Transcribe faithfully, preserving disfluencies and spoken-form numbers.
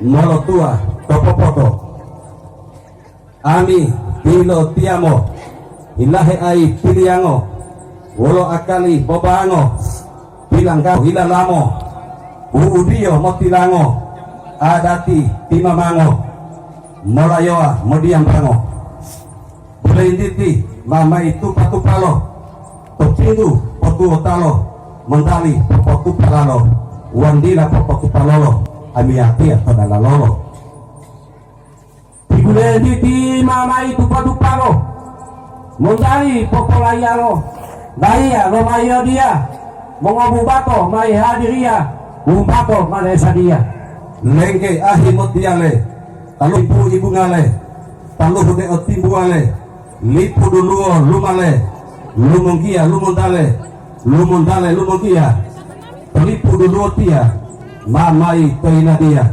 Molotuwa to popoto. Ami pilotiyamo, hilaheayi piliyango, wolo akali bobango, pilanggawo hilalamo, wu'udiyo motilango, adati timamango, molayowa modiyambango. Bulentiti ma mayi tupa-tupalo, to pintu potuwotalo, montali popotupalalo, wandila popotupalolo, amiyatiya to dalalolo. Ti bulentiti ma mayi tupa-tupalo, montali popolayiyalo, layiya lomayiyodiya, mongobubato mayi hadiriya, wumbato ma lesadiya. Lengge ahi motiyale, taluhu ibungale, taluhu de otimbuwale, lipu duluwo lumale, lumonggiya lumontale, lumontale lumonggiya, to lipu duluwo tiya, ma mayi to yiladiya.